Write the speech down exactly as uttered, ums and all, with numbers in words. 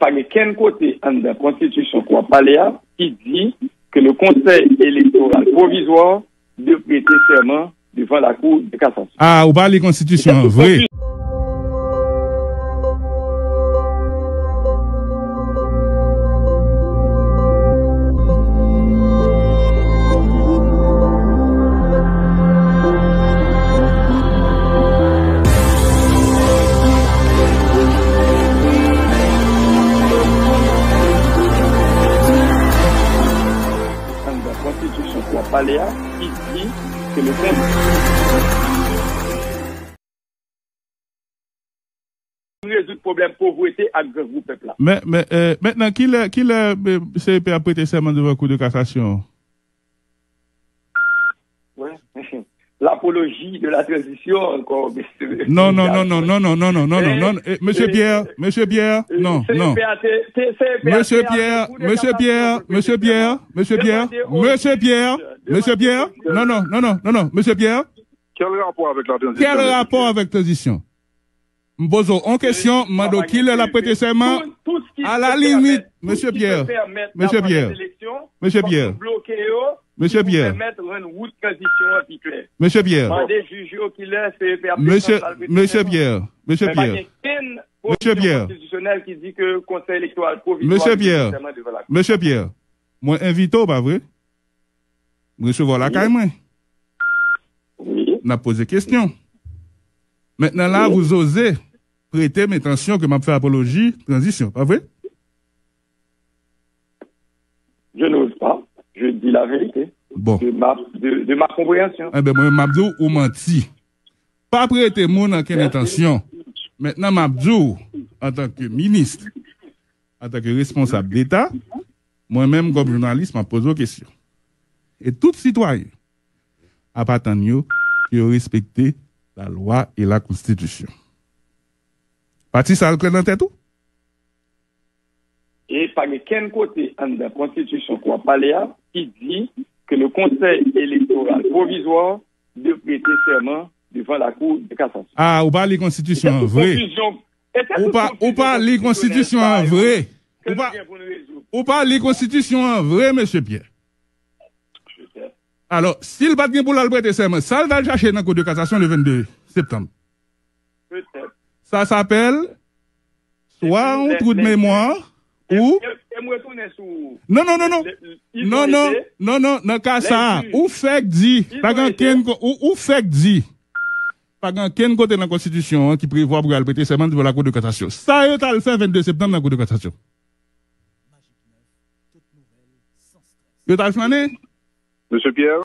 pa gen kenn kote anndan konstitisyon ke w ap pale a ki di ke le Conseil électoral provisoire dwe prete sèman devan la Cour de cassation. Ah, ou pa li konstitisyon an vre. Anndan konstitisyon ke w ap pale a, ki di ke le Conseil rezoud pwoblèm povrete ak grangou pèp la. Men, men, eh, mentnan, kilè, kilè, eh, C E P ap prete sèman devan Kou de Kasasyon? Wè. L'apologie de la transition encore, mesye. Non, non, non, non, non, non, non, non, non, non, non, eh, mesye Pierre, mesye Pierre, non, non. Mesye Pierre, mesye Pierre, mesye Pierre, mesye Pierre, mesye Pierre, non, non, non, non, non, non, mesye Pierre. Quel rapport avec la transition? Quel rapport avec transition? M poze w yon kesyon, m mande w kilè l ap prete sèman. A la limit, mesye Pierre, mesye Pierre, mesye Pierre, mesye Pierre, mesye Pierre, mesye Pierre, mesye Pierre, mesye Pierre, mesye Pierre, mwen envite w, pa vre? M resevwa w lakay mwen. N ap poze kesyon. Mentnan la, vous osez prete m entansyon ke m ap fè apoloji tranzisyon, pa vre? Je n'ose pas. Je dis la vérité. Bon. De ma, de, de ma compréhension. Enben, mwen, m ap di w, ou manti. Pa prete moun ankenn entansyon. Mentnan, m ap di w, antanke minis, antanke responsab Leta, mwen menm, kòm jounalis, m ap poze w kesyon. E tout sitwayen ap atann yo ke yo respekte lalwa e lakonstitisyon. Pati sa a klè nan tèt ou? E pa gen kenn kote anndan konstitisyon ke w ap pale a ki di ke le Conseil électoral provisoire dwe prete sèman devan la Cour de cassation. Ah, ou pa li konstitisyon an vre. Ou pa, ou pa li konstitisyon an vre. Ou pa, ou pa li konstitisyon an vre, mesye Pierre. Alò, si l pa t gen pou l al prete sèman, sa l t al chache nan Kou de Kasasyon le vennde septanm? Sa, sa apèl swa yon twou de memwa ou... Non, non, non, non. Non, non, non, non, nan ka sa a, ou fèk di, pa gen ankenn ko-, ou, ou fèk di, pa gen ankenn kote nan konstitisyon an ki prevwa pou y al prete sèman devan la Cour de cassation. Sa yo t al fè vennde septanm nan Kou de Kasasyon? Yo t al flannen? Mesye Pierre?